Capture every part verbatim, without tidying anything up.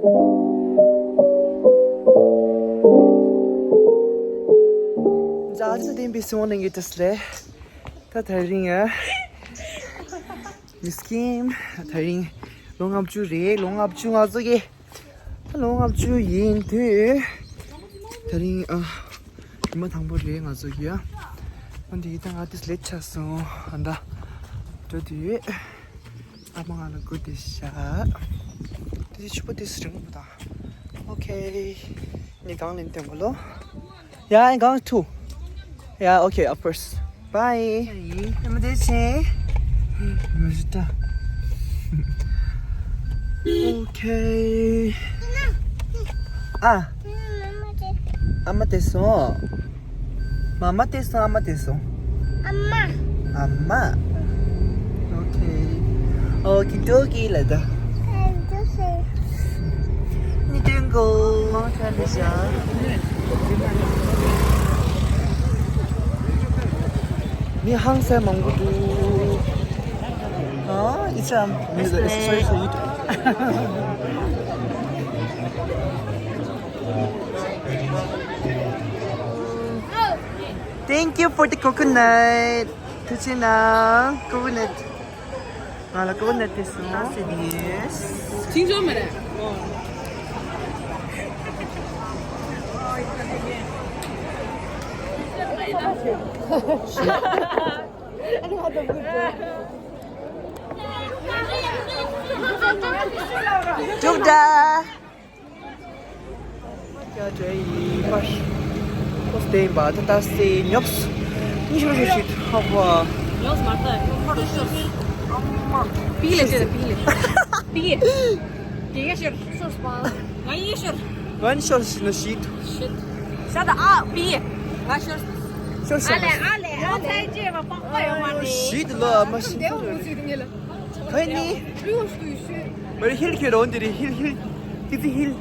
ཇ་ཆ་ལྡན་པའི་སོང་ནས་ངེས་ཏེ་སླེ། ད་དེ་རིང་ཡ། མི་སྐྱིམ། དེ་རིང་ལོ་ལྔ་བཅུ་རེད། ལོ་ལྔ་བཅུ་ང་ཚོ་གི་ད་ལོ་ལྔ་བཅུ་ཡིན་དུས། དེ་རིང་ཨ། ཉི་མ་དང་པོ་རེད་ང་ཚོ་གི་ཡ། འོན་ཏེ་ད་ང་ཏིས་ལེད་ཆགས་སོང་ཨ། ད་འགྲོ་དུས། ཨ་མ་ང་ལ་སྒུག་བསྡད་ཤག་དེ་ཕྱུ་པ་དེ་སུ་རིང་པོ་དང་། ཨོ་ཁེ། ནི་གང་ལེན་ཏེ་མོ་ལོ། Yeah, I'm going too. Yeah, okay, of course. Bye. ཨ་མ་དེ་ཆེ། མི་ཞིག་ད། Okay. ཨ། ཨ་མ་དེ་སོང་། མ་མ་དེ་སོང་། ཨ་མ་དེ་སོང་། ཨ་མ། ཨ་མ། Okay. Okie dokie ལ་ད། ནི་ཏུན་གོ། མང་ཆེ་འདི་ཤ། མི་ཧང་སེ་མང་པོ་འདུག་ཨ། It's a, it's a, it's a, it's a, Thank you for the coconut. ཐུགས་རྗེ་གནང་། coconut. ང་ལ་coconut དེ་སོང་། ཨ་སེ་དེ། ཅིང་ཅོ་མེ་རེ། ཅུག་ད། རྒྱ་འདྲེ་ཡི་པར། ཁོ་སྟེང་པ་ད་ལྟ་སེ་ཉོབ་སུ། ཉི་ཤུ་རེ་ཞིག་ཧ་བ། ཉོབ་སུ་མ་ལྟ་ཡོད་ཁོ་རེ་ཤོར་སུ། ཨ་མ། པི་ལེ་ཅེ་པི་ལེ། པི། དེ་ག་ཤོར། ཤོར་སུ་པ། ང་ཡི་ཤོར། ང་ནི་ཤོར་ཞིག་ན་ཤིད། ཤིད། ཤ་ད་ཨ་པི། ང་ཤོར། ཤོར་ཤོར། ཨ་ལེ་ཨ་ལེ་ཨ་ལེ་ཅེ་བ་པགས་པ་ཡོད་མ་རེད། ཤིད་ལ་ཨ་མ་ཤིད། ཁ་ནི། མ་རེད་ཧིལ་ཁྱེར་འོང་དེ་རེད་ཧིལ་ཧིལ། ཏི་ཏི་ཧིལ།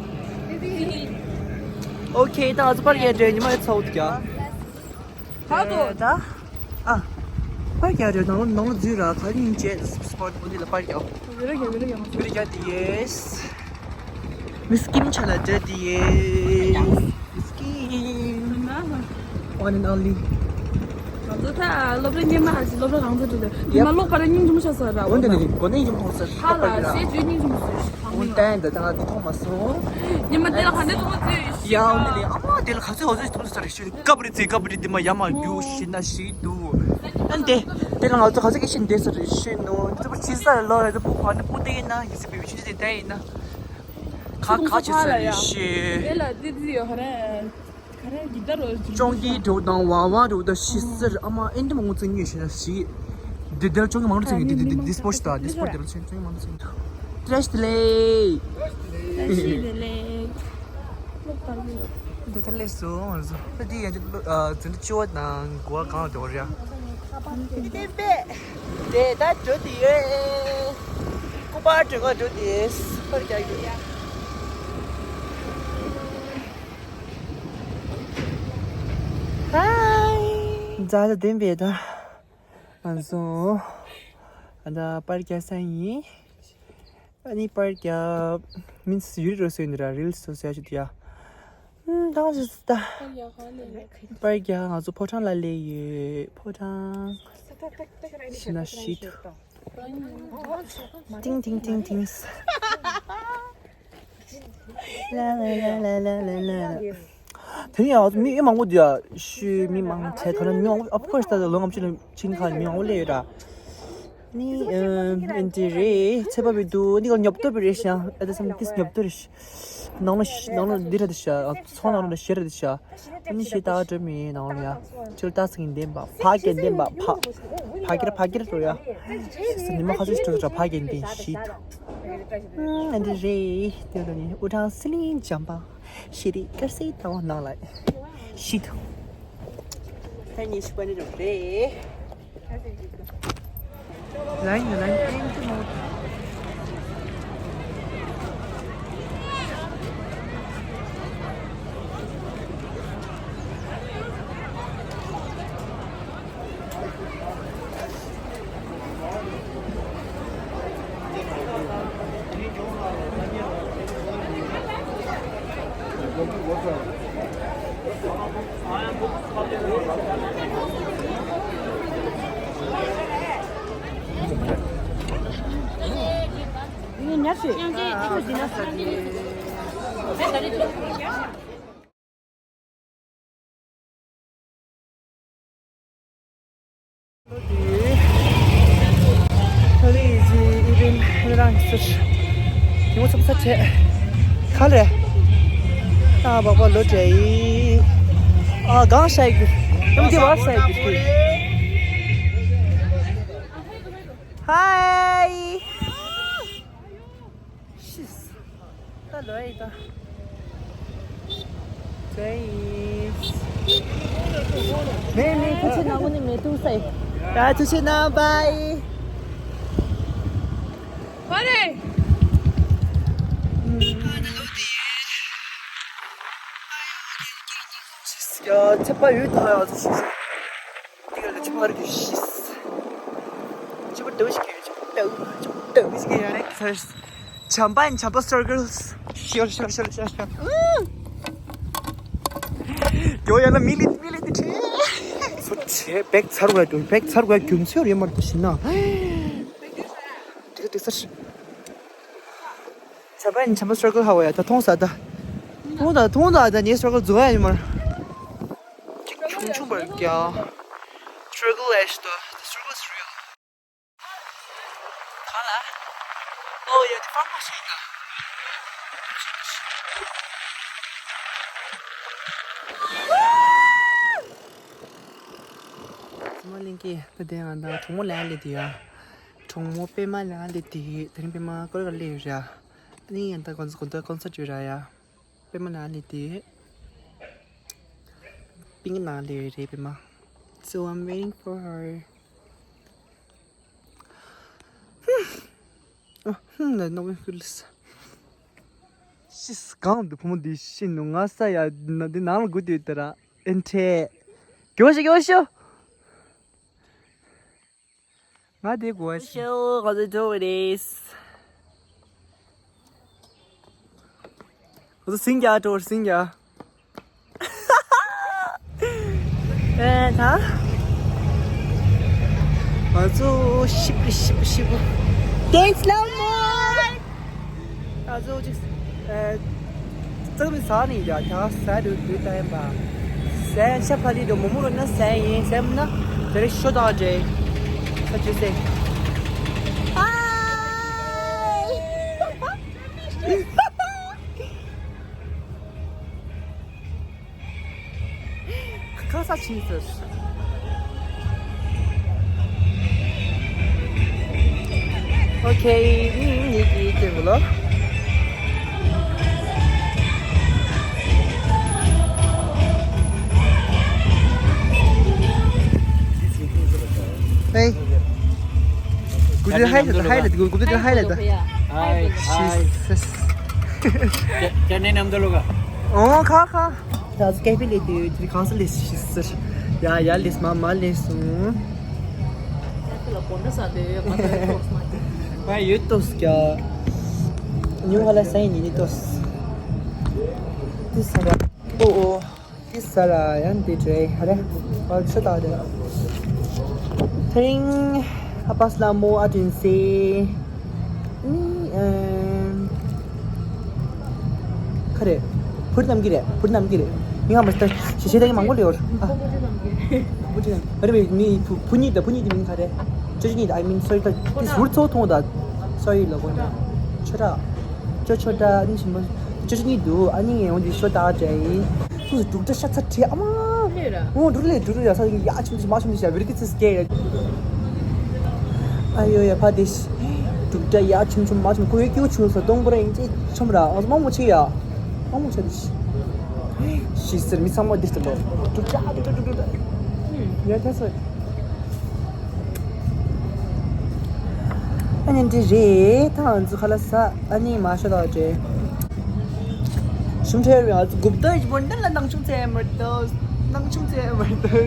ཨོ་ཁེ་ད་ང་ཚོ་པར་རྒྱག་འདྲེ་ཉི་མ་ཚོགས་རྒྱག་ག་དུ་ད། ཨ། པར་རྒྱག་འདྲེ་ནང་ལོ་ནང་ལོ་འཛུལ་ར་ག་རིང་བྱས་སི་པོ་ཊི་འོ་དེ་ལ་པར་རྒྱག་བི་ཌི་ཡོ་རྒྱག་བི་ཌི་ཡོ་རྒྱག་མ་བི་ཌི་ཡོ་རྒྱག་དེ་ཡེས། མི་སྐྱིམ་ཆ་ལ་འདྲ་དེ་ཡེས། མི་སྐྱིམ། One and only. ང་ཚོ་ད་སློབ་གྲྭ་སྔོན་མ་ཧ་ཅི་སློབ་གྲྭ་གང་ཚོ་འགྲོ་དེ། ཉི་མ་ལོག་པ་ར་སྙིང་རྗེ་མོ་ཆགས་སོང་ར། འོན་ཏེ་ནི་གོ་གནས་ཡོང་ཐོག་སར་ཧ་ལ་ཤེས་བརྗོད་སྙིང་རྗེ་མོ་སོང་ཞིག་འོན་ཏེ་འདི་ད་ང་འདི་མཐོང་མ་སོང་། ཉི་མ་དེ་ལ་ག་འདྲ་ཐུག་མ་ཚོད་ཡ། འོན་ཏེ་ནི་ཨ་མ་དེ་ལ་ག་ཚོད་འོ་ཚོད་ཐུག་མ་སོང་རེ་ཞུ་ནི་སྐབས་རེ་ཚེ་སྐབས་རེ་འདི་མ་ཡ་མ་རྒྱུ་ཞིག་ན་ཞིག་འདུག་འོན་ཏེ་དེ་ལ་ང་ཚོ་ག་ཚོད་སྐད་ཆ་འདི་སོ་རེ་ཞུ་ནོ་འདི་ཚོ་ཕྱི་ས་ལ་ལོ་རེ་ཚོ་ཕུག་ག་ནི་ཕུག་དེ་ཡིན་ན་ཡིན་སྲིད་པའི་ཆུ་ཚོད་དེ་ཡིན་ན། ཁ་ཁ་ཆེ་ས་རེ་ཞེས། དེ་ལ་ཏི་ཏི་ཡོད་ཧ་རེ། ཁ་རེ་གི་ད་རོ་ཅོང་གི་འགྲོ་དང་བ་བ་འགྲོ་ད་ཤི་སེར་ཨ་མ་ཨེ་འདྲ་མང་པོ་བཙལ་ཉེས་ཤེ་ན་ཞི། འདི་འདིར་ཅོང་གི་མང་པོ་བཙལ་ཉེས་འདི་འདི་འདི་སྤོ་ཤི་ད་འདི་སྤོ་འདི་ལ་ཅོང་གི་མང་པོ་བཙལ་ཉེས། བཀྲ་ཤིས་བདེ་ལེགས། བཀྲ་ཤིས་བདེ་ལེགས། འདི་ད་ལས་སོ་ང་ཚོ་ད་འདི་ཡན་ཆད་འཛིན་གྲྭ་བཅུ་པ་དང་དགུ་པ་གང་ལ་འགྲོ་རེད། བསྟན་པས། དེ་ད་འགྲོ་དེ་ཡོད། སྐུ་པར་འགྲོ་ག་འགྲོ་དེ་ཕར་རྒྱག་གི་ཡོད། ཧའི། རྫ་ལ་བདེན་པས་ད། ང་ཚོ་ད་པར་རྒྱག་ས་ཡིན། ཨ་ནི་པར་རྒྱག་མིན་སི་ཡུ་རི་རོ་སོ་ཡིན་ར་རིལ་སོ་སོ་ཡ་ཞུ་དུ་ཡ། ད་ཅི་སི་ད། པར་རྒྱག་ང་ཚོ་ཕོ་བྲང་ལ་སླེབས་ཡོད། ཕོ་བྲང་། ཤི་ན་ཤི་ཐུ། ཏིང་ཏིང་ཏིང་ཏིང་། ལ་ལ་ལ། དེ་ནི་ཡང་མི་མང་པོ་འདུག་ཡ། ཤུ་མི་མང་ཆེ་ཐོ་ན་མི་མང་པོ་of course ད་ལོ་ངམ་ཆུ་ལ་ཕྱིན་ཁ་མི་མང་པོ་སླེབས་ཡོད་ར། ནི་ཨེ་འདི་རེད་ཚེ་པ་བི་འདུག་ནི་ག་ཉོབ་ཏོ་བི་རེད་ཤ་ཨ་ད་སམ་ཏིས་ཉོབ་ཏོ་རེད་ཤ། ནང་ལ་ཤ་ནང་ལ་འདི་ར་དི་ཤ་ཚོང་ནང་ལ་ཤེ་ར་དི་ཤ། ཨ་ནི་ཤེ་ཏག་འགྲོ་མི་ནང་ལ་ཡ། ཁྱོད་ལྟ་ཚིག་ཡིན་བདེན་པ་ཕ་གི་བདེན་པ་ཕ། ཕ་གིར་ཕ་གིར་འགྲོ་ཡ། ཤི་སི་ཉི་མ་ཁ་ཤས་འགྲོ་ད་ཕ་གི་བདེན་ཤི་ཐུ། ཨ་འདི་རེད་དེ་ལ་ནི་ཨུ་ཀྲང་སི་ལིང་འཇམ་པ། ཤེ་རི་དཀར་སེ་ཏ་བ་ནང་ལ་ཤི་ཐུ། ད་ཉི་ཤུ་པ་ནི་རུ་རེད། ལན་ཡོད་ལན་ཨེམ་ཅི་མོ། ཨ་རི་ཡི་ཨི་བེན་ཁོ་རང་གི་ཟེར། ཉིན་མོ་ཚོགས་ས་བྱས། ག་རེ། ཨ་བག་བག་ལོ་བྱས་ཡི། ཨ་གང་ཤ་ཡི་གི། ཡང་འདི་བར་ཤ་ཡི་གི། ཧའི། ཤིས། ད་ལོས་ད། ཇེས། མེ་མེ་ཐུགས་ཆེ་གནང་། དངོས་གནས་མེ་ཏུ་སའི། ད་ཐུགས་ཆེ་གནང་། བའི། ཧོ་རེ། ཡ་ཚེ་པ་ཡོད་ད་ཡ་ཚེ་ཤིས། འདི་ག་ལ་ཆུ་མར་གྱི་ཤིས། ཆུ་པ་ཏོ་ཞིག་གི་ཆུ་པ་ཏོ་ཆུ་པ་ཏོ་ཞིག་གི་ཡ་རེད། ཇམ་པ་ཨེན་ཇམ་པ་སར་ཀལ། ཤོར་ཤོར་ཤོར་ཤོར་ཤོར། ཡོ་ཡ་ན་མི་ལི་མི་ལི་དི་ཁྲི། སོ་ཆེ་བེག་ཚར་བ་དུ་བེག་ཚར་བ་རྒྱུ་མཚན་རེད་མར་དུ་ཤི་ན། དེ་དེ་སར། ཇམ་པ་ཨེན་ཇམ་པ་སར་ཀལ་ཧ་བ་ཡ་ད་མཐོང་ས་ད། མཐོང་ད་མཐོང་ད་ད་ངའི་སར་ཀལ་རྫོགས་ཡ་ཡིན་མར། ཅིག་ཆུང་ཆུང་པར་རྒྱ། སར་ཀལ་ཨེ་ཤི་ཏོ། The circle is real. གང་ལ། ཨོ་ཡ་དེ་ཕར་མ་ཤེས་ད། ཙི་མ་གླིང་གི་ད་དེ་ང་ད་གྲོགས་མོ་ལ་སླེབས་དེ་ཡ། གྲོགས་མོ་པད་མ་ལ་སླེབས་དེ་དེ་རིང་པད་མ་ཀོ་རི་ཀ་སླེབས་ཡོད་ར། ཨ་ནི་ཡང་ད་ཀོན་སར་ཀོན་སར་ཀོན་སར་ཡོད་ར་ཡ། པད་མ་ལ་སླེབས་དེ། པིང་ལ་སླེབས་ཡོད་རེད་པད་མ། So I'm waiting for her. ཨ་ཧུམ་ན་ནོ་བེ་ཧུལ་ས། ཤིས་གང་དུ་ཕོ་མོ་འདི་ཤི་ནུ་ང་ས་ཡ་ན་འདི་ནང་ལ་སྒུག་དུས་དེ་ར་ཨེན་ཁྲེ། གྱོ་ཤི་གྱོ་ཤི། ང་དེ་གོ་ཤི། ཤོ་ང་ཚོ་འགྲོ་བ་རེད། ང་ཚོ་སིང་རྒྱ་འགྲོ་སིང་རྒྱ། ཨེ་ད། ང་ཚོ་ཤི་པི་ཤི་པི་ཤི་པི། Thanks, love more. ང་ཚོ་ཅིག་ཨེ། ཙག་མི་ཟ་ནི་ཡ་ད་ཟ་དུ་དུ་ད་ཡིན་པ། ཟ་ཤ་ཕ་ལི་དུ་མོ་མོ་རོ་ན་ཟ་ཡིན་ཟ་མིན་ན་དེ་རིང་ཤོ་ད་ཇེ། ད་ཇེ་སེ། ཨ། ཁ་ས་ཕྱིན་སོང་། ཨོ་ཁེ། ཨུམ་ཨུམ། ཉིད་ཀྱིས་སྟོན་དགོས་ལོ། ཧེ། ཀུ་ཅི་ཧའི་ལ་ཧའི་ལ་ཀུ་ཅི་ཧའི་ལ་ད། ཧའི་ཧའི། ཅ་ཅ་ནེ་ནམ་ད་ལོ་ག། ཨོ་ཁ་ཁ། ད་སྐད་པི་ལེ་དུ་དེ་གང་ས་ལེ་ཤི་སི། ཡ་ཡ་ལེ་སི་མ་མ་ལེ་སུ། ཡ་ཁི་ལ་གོ་འདྲ་ས་དེ་ཡོད་མ་དེ་ཏོག་ས་མ་དེ། ང་ཡོད་ཏོག་ས་ཀྱ། ཉུ་ཧ་ལ་སའི་ཉི་ནི་ཏོག་ས། དེ་ས་ར། ཨོ་ཨོ། དེ་ས་ར་ཡང་དེ་འདྲའི་ཧ་རེ། ཨ་ཆུ་དག་དེ། དེ་རིང་ཨ་པ་སླ་མོ་ཨ་དྲིན་སེ། ནི་ཨ། ཁ་རེ། བུ་རྣམ་གི་རེད། བུ་རྣམ་གི་རེད། མི་ང་མ་སྟ་ཞེ་ཞེ་ད་གི་མང་པོ་ལེ་ཡོར། ཨ། བུ་རྣམ་གི་རེད། མི་བུ་བུ་གཉིས་ད་བུ་གཉིས་དེ་མིང་ག་རེ། ཅོ་ཅོ་གཉིས་ད་I mean sorry ད་དེ་ཟུར་ཚོ་ཐོང་ད། Sorry ལ་གོ་ད། ཆོ་ད། ཅོ་ཆོ་ད་ནི་ཞིམ་པོ། ཅོ་ཅོ་གཉིས་འདུག་ཨ་ནི་ངས་འོང་དེ་ཤོ་ད་ཅེ་ཡིན། ཁོས་འབྲུག་སྒྲ་ཤ་ཚ་ཁྲེ་ཨ་མ། ལེ་ར། འོ་འབྲུག་ལེ་འབྲུག་ལེ་ཡ་ས་ཡ་ཆུང་ཆུང་མ་ཆུང་ཆུང་ཡ་བིར་ཀི་ཚིས་ཀེ། ཨ་ཡོ་ཡ་ཕ་དེ་ཤི། འབྲུག་སྒྲ་ཡ་ཆུང་ཆུང་མ་ཆུང་ཁོ་ཡོད་ཀྱི་ཆུང་ས་སྟོང་པོ་ར་ཡིན་ཅེ་ཆོམ་ར་ཨ་མ་མོ་ཆེ་ཡ། མ་མོ་ཆེ་དེ་ཤི། ཤི་ཟེར་མི་ཚང་མ་དེ་ལྟ་ལོ། འབྲུག་སྒྲ་འབྲུག་སྒྲ་འབྲུག་སྒྲ། ཡ་ད་སོ། ཨ་ནི་འདི་རེད་ད་ང་ཚོ་ཁ་ལག་ཟ། ཨ་ནི་མ་ཤོ་ད་ཅེ། ཞུམ་ཁྲེ་རེད། ང་ཚོ་གུབ་ཏོ་ཡི་བོན་ཏན་ལ་ནང་ཆུང་ཚེ་མར་ཏོ། ནང་ཆུང་ཚེ་མར་ཏོ།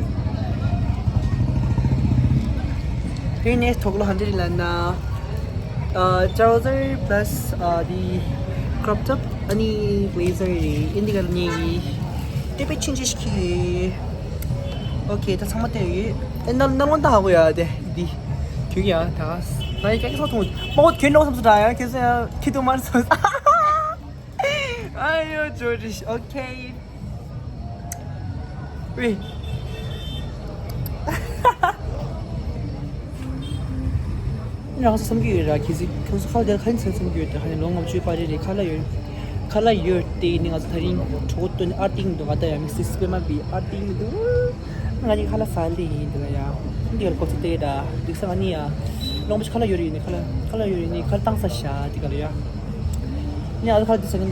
དེ་ནས་ཐོག་ལ་ཧན་ཏེ་ལ་ན། ཨ་ཊྲའུ་ཟར་པ་ལ་སི་ཨ་དེ། crop top ཨ་ནི་blazer རེད། ཨིན་དི་ག་ལ་ནི་ཏེ་པེ་ཆིན་ཆི་ཤི་ཁི། ཨོ་ཁེ། ད་ཚང་མ་བལྟས་ཡོད། ཨེ་ན་ན་ལོང་ད་ཧ་གོ་ཡ་དེ་འདི་གྱོད་ཀྱི་ཡ། ད་ང་ཡི་ཀ་ཀི་སོགས་མཐོང་མ་གོ་གྱོད་ནོ་བསམ་སོ་འདྲ་ཡ། ཁྱེད་ཚོ་ཡ་ཁྱི་དུ་མར་སོ། ཨ་ཡོ་ཇོ་རིཤ། ཨོ་ཁེ། ཝེ། རང་ཚོ་བསམ་གྱི་ཡོད་ར། ཁྱེད་ཚོ་ཁྱོད་ཚོ་ཁ་ལ་དེར་ཁ་ཡིན་ཚོད་བསམ་གྱི་ཡོད་དེ། ཧ་ནི་ལོ་ལྔ་བཅུའི་པར་རེ་རེ་ཁ་ལ་ཡོད། ཁ་ལ་ཡོད་དེ་ནི་ང་ཚོ་ད་རིང་གྲོགས་སྟོན་ཨ་ཏིང་འདུག་ང་ད་ཡ་མི་སིས་པེ་མ་བི་ཨ་ཏིང་འདུག་ང་གཉིས་ཁ་ལ་ཟ་འདི་ཡིན་འདི་ལ་ཡ། འདི་ཡོད་ཁོ་ཚོ་དེ་ད་འདུག་ས་ང་གཉིས་ཡ། ལོ་ལྔ་བཅུ་ཁ་ལ་ཡོད་རེད་ཡིན་ནི་ཁ་ལ་ཁ་ལ་ཡོད་རེད་ཡིན་ནི་ཁ་ལ་བཏང་ས་ཤ་འདི་ག་ལ་ཡ། ནི་ཨ་ཁ་དུ་ས་ནི་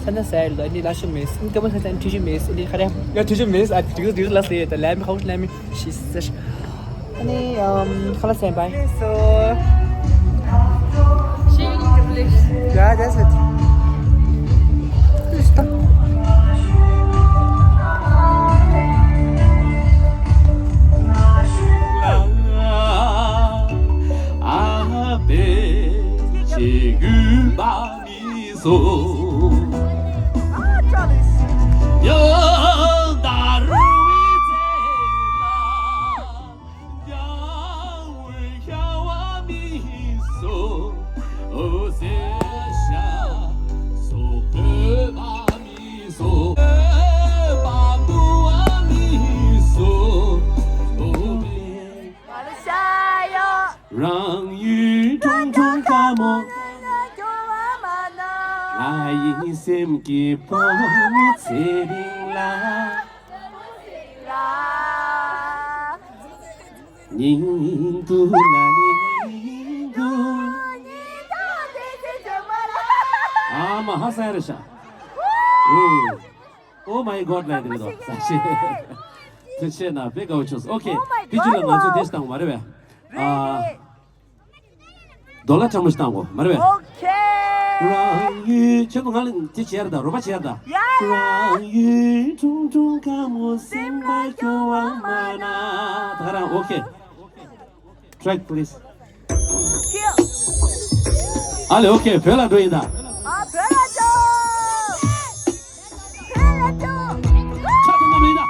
ས་ནི་ས་ཡ་ལ་ནི་ལ་ཤི་མེས་ནི་ཀ་མ་ས་ས་ནི་ཐུ་ཤི་མེས་ནི་ཁ་རེ་ཡ་ཐུ་ཤི་མེས་ཨ་ཐུ་ཤི་ལ་ས་ཡ་ད་ལ་མི་ཁ་ལ་མི་ཤི་ས་ཤ། ནི་ཨམ་ཁ་ལ་སེམ་པའི། So yeah, that's it. རང་ཡུལ་ཁྲུང་ཁྲུང་དཀར་མོ། ང་ཡི་སེམས་ཀྱི་བུ་མོ་ཚེ་རིང་ལ། ཉིན་དུ་ལ་ཉིན་དུ། ཨ་མ་ཧ་སང་རེད་ཤག Oh my God ལ་འདི་རེད་དོ། ས་ཤེ། ཐུགས་རྗེ་གནང་། དཔེ་དགའ་བོ་བྱུང་སོང་། ཨོ་ཁེ། Oh my དེ་རྗེས་ལ་God ང་ཚོ་དེ་བཏང་བ་རེད་པས། ཨ། རེད། རྡོ་ལ་ཕྲ་མོ་ཞིག་བཏང་གོ་མ་རེད་པས། ཨོ་ཁེ། རང་ཡུལ་ཁྱོད་ཚོ་ང་ལ་དེ་བྱེད་ཡ་རེད་ད། རོགས་པ་བྱེད་ཡ་རེད་ད། ཡ་ཡ། རང་ཡུལ་ཁྲུང་ཁྲུང་དཀར་མོ་སེམས་པ་སྐྱོ་བ་མ་ན། ད་ག་རང་ཨོ་ཁེ། Track please. ཨ་ལེ། ཨོ་ཁེ། བོད་ལ་འགྲོ་ཡིན་ད། ཨ། བོད་ལ་འགྲོ། བོད་ལ་འགྲོ། ཁ་དེ་ང་མིན་ད།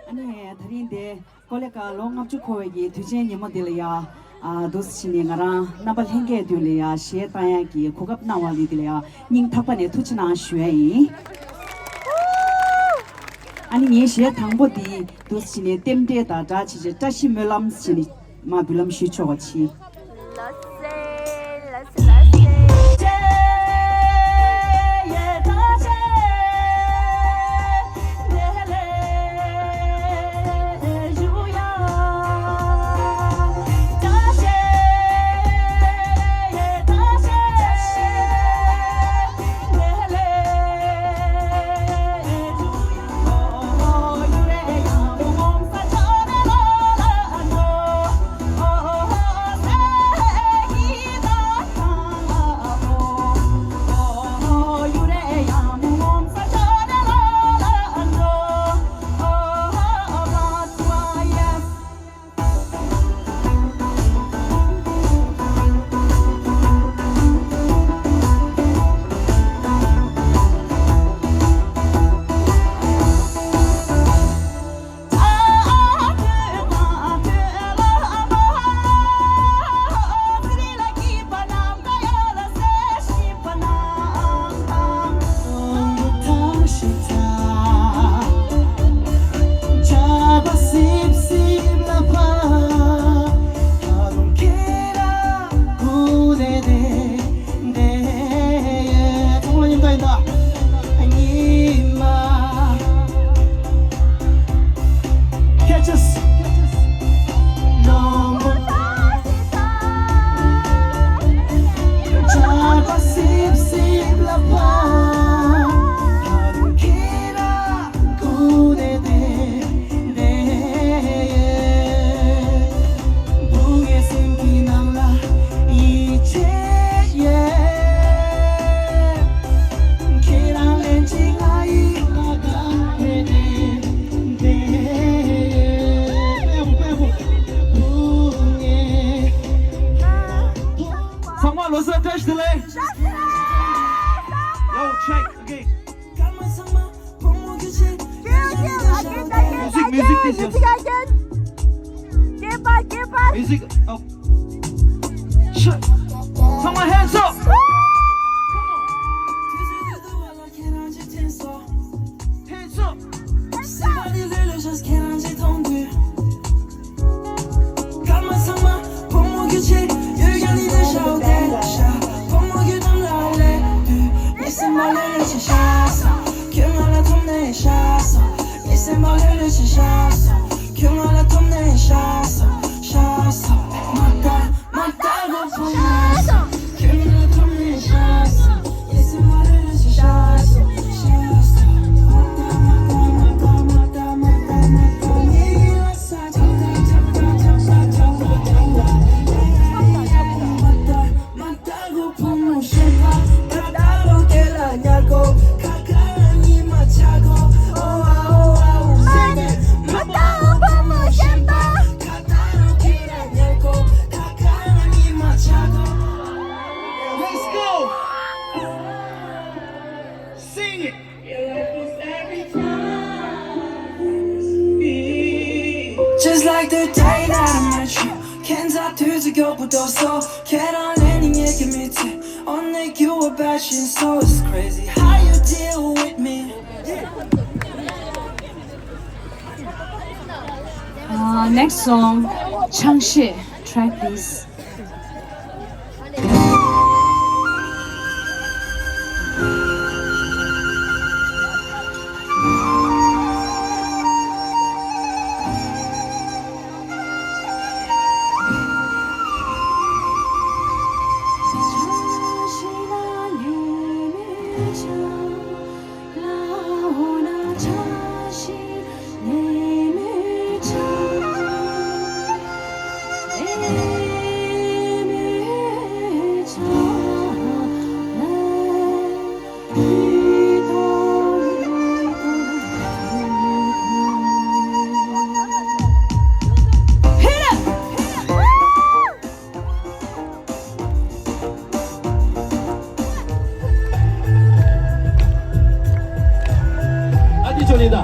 ཨ་ནི་ད་རིང་དེ་ཀོ་ལེ་ཀ་ལོ་ལྔ་བཅུ་འཁོར་བའི་གི་དུས་ཆེན་ཉིན་མོ་འདི་ལ་ཡ། ཨ། འདུག་སེ་བྱས་ནས་ང་རང་རྣམ་པ་ལྷན་རྒྱས་དུས་ལ་ཡ་གཞས་བཏང་ཡག་གི་གོ་སྐབས་གནང་བ་ལ་འདི་ལ་ཡ་སྙིང་ཐག་པ་ནས་ཐུགས་རྗེ་གནང་ཞུ་ཡ་ཡིན། ཨ་ནི་ངའི་གཞས་དང་པོ་འདི་འདུག་སེ་བྱས་ནས་རྟེན་འབྲེལ་དང་སྦྲགས་བྱས་བྱས་བཀྲ་ཤིས་སྨོན་ལམ་བྱས་ནས་མ་འབུལ་ལམ་ཞུས་ཆོག་པ་ཆེ། What's up, Dash Delay? Yo, check, okay. Music, music, this is music again. Get back, get back. Music up. Shut. Put my hands up. Hands up. Let's go! Sing it! Just like the day that I met you. ཁྱེད་ཚ་དུས་ཚོད་མགྱོགས་པོ་འགྲོ་སོང་། ཁྱེད་རང་ལས་ནི་ངེད་ཀྱི་མི་ཚེ། Only you are bashing, so it's crazy how you deal with me. Uh, next song, Changshi, track this. ཨ་ཏི་ཅོ་ལི་ད།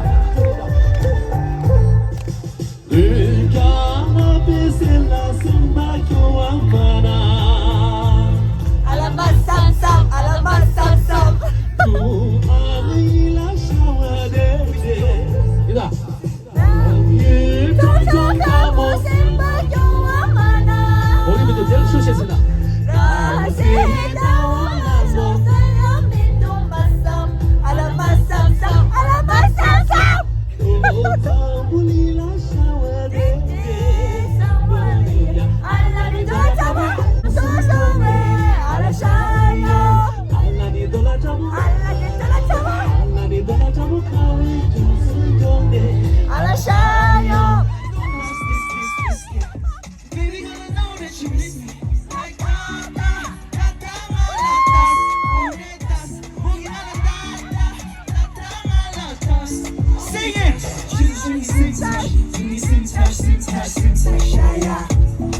Sing it!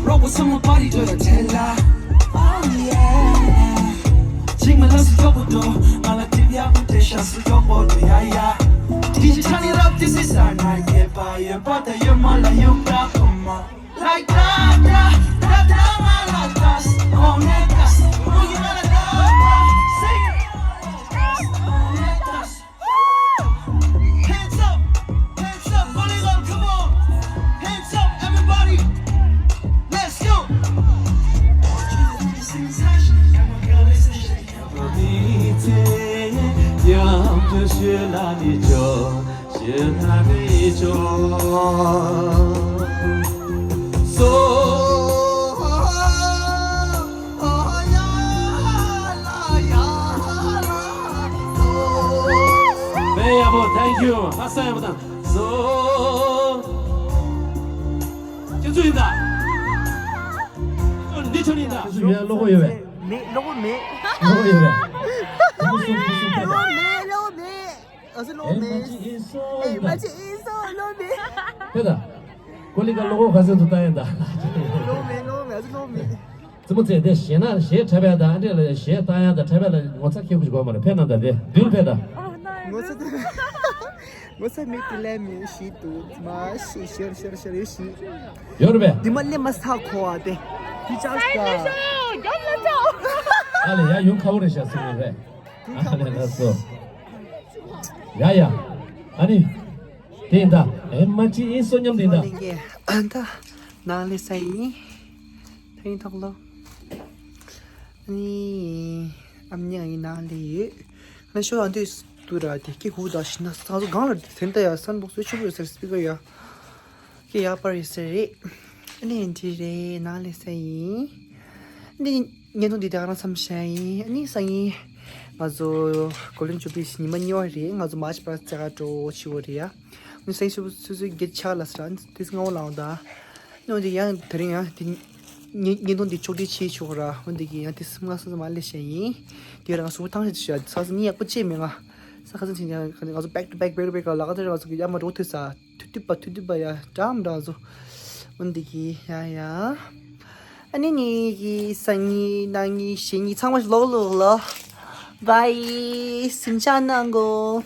Roll with someone, body do the tell her. Oh yeah. Sing my love, so go do. My love, tip ya, put the shots, so go for the yeah, yeah. D J, turn it up, this is our night. Yeah, bye, yeah, but the, yeah, my love, you got, come on. Like da da da da, my love, dance, on it, dance, on it, dance. Sing it. Dance, on it, dance. Hands up, hands up, volleyball, come on. Hands up, everybody. Let's go. Thank you. ཧ་སང་ཡག་པོ་དང་། བཟོ། ཁྱེད་ཚོ་ཡིན་ད། འདི་ཆོ་ཡིན་ད། ཁྱེད་ཚོ་ཡོད་ལོ་གོ་ཡོད་པས། མེད་ལོ་གོ་མེད། ལོ་གོ་ཡོད་པས། ལོ་གོ་མེད། ལོ་གོ་མེད། ཨ་ཟི་ལོ་མེད། ཨེ་མ་ཅི་ཨིན་སོ་ལོ་མེད། དེ་ད། ཀོ་ལི་ཀ་ལོ་གོ་ག་ཚོད་དུ་ལྟ་ཡིན་ད། ལོ་མེད་ལོ་མེད་ཨ་ཟི་ལོ་མེད། རྩེད་མོ་རྩེ་དེ་གཞས་ན་གཞས་འཁྲབ་ཡ་དང་ཨ་འདྲས་ལ་གཞས་བཏང་ཡ་དང་འཁྲབ་ཡ་ལ་ངོ་ཚ་ཁེ་ཁུ་ཞིག་དགོས་མ་རེད། ཕེབས་གནང་དང་དེ་འདུལ་ཕེབས་དང་། ངོ་ཚ་དེ་ངོ་ཚ་མེད་དེ་ལས་མེད་ཞིག་འདུག་མ་ཤི་ཤར་ཤར་ཤར་ཡོད་ཤི། ཡོད་རེད་པས། དེ་མ་སླེབས་མ་ས་གོ་བ་དེ་དེ་ཅག་ཀ་ཨ་ལེ་ཡ་ཡུང་ཁ་བོ་རེད་ཤག་སུ་རེད། ཨ་ལེ་ལ་སོ། ཡ་ཡ། ཨ་ནི། དེ་ཡིན་ད། ཨེ་མ་ཅི་ཨིན་སོ་སྙམ་དེ་ཡིན་ད། ཨ་ད། ནང་ལས་ས་ཡིན། ཐེངས་ཐོག་ལོ། ཨ་ནི། ཨམ་ཉག་ཡིན་ནང་ལས་ཡོད། ང་ཤོ་ཨ་འདུས་དུ་ར་དེ་སྐྱེ་ཁུག་ད་ཤི་ན་ས་ཚོ་གང་ལ་དེ་ད་ཡ་སན་བོག་སོ་ཆུ་བོ་ཡོད་ཟེར་སྤི་ཀ་ཡ། ཀྱེ་ཡག་པར་ཡོད་ས་རེད། ཨ་ནི་འདི་རེད་ནང་ལས་ས་ཡིན། འདི་བརྙན་ཐུང་འདི་དེ་ག་རང་མཚམས་བཞག་ཡིན། ཨ་ནི་སང་ཉིན་ང་ཚོ་གོ་ལོན་ཅོ་པི་ཉི་མ་གཉིས་པ་རེད། ང་ཚོ་མར་ཆི་པར་རྩེ་ག་འགྲོ་ཆི་བོ་རེད་ཡ། ཨ་ནི་སང་ཉིན་སུ་སུ་སུ་གེ་ཆག་ལ་སི་ར་དེ་སྔ་བོ་ལའང་ད། ཨ་ནི་འདི་ཡང་དེ་རིང་ཡང་དེ་བརྙན་ཐུང་འདི་ཕྱོགས་སྒྲིག་བྱེད་ཆོག་ར། འོ་འདི་གི་ཡང་དེ་སུ་ང་སོ་སོ་མ་ལས་བཞག་ཡིན། དེ་རང་སུ་བོ་ཐང་ཞིག་ཤ་ས་སུ་ཉིན་ཡག་པོ་བྱེད་མེད་ང་། ས་ཁ་སང་ཆིན་ཡང་ང་ཚོ་back to back back to back ལ་ལག་དེ་རང་སུ་གི་ཡ་མ་འགྲོ་ཐུབ་ས། ཐུ་ཐུ་པ་ཐུ་ཐུ་པ་ཡ་འདྲ་མི་འདྲ་བཟོ། འོན་ཏེ་གི་ཡ་ཡ། ཨ་ནི་ནི་གི་སང་ཉིན་གནངས་ཉིན་གཞེས་ཉིན་ཚང་མ་ལོག་ལོག་ལོ། bye། སིམ་ཆ་གནང་གོ།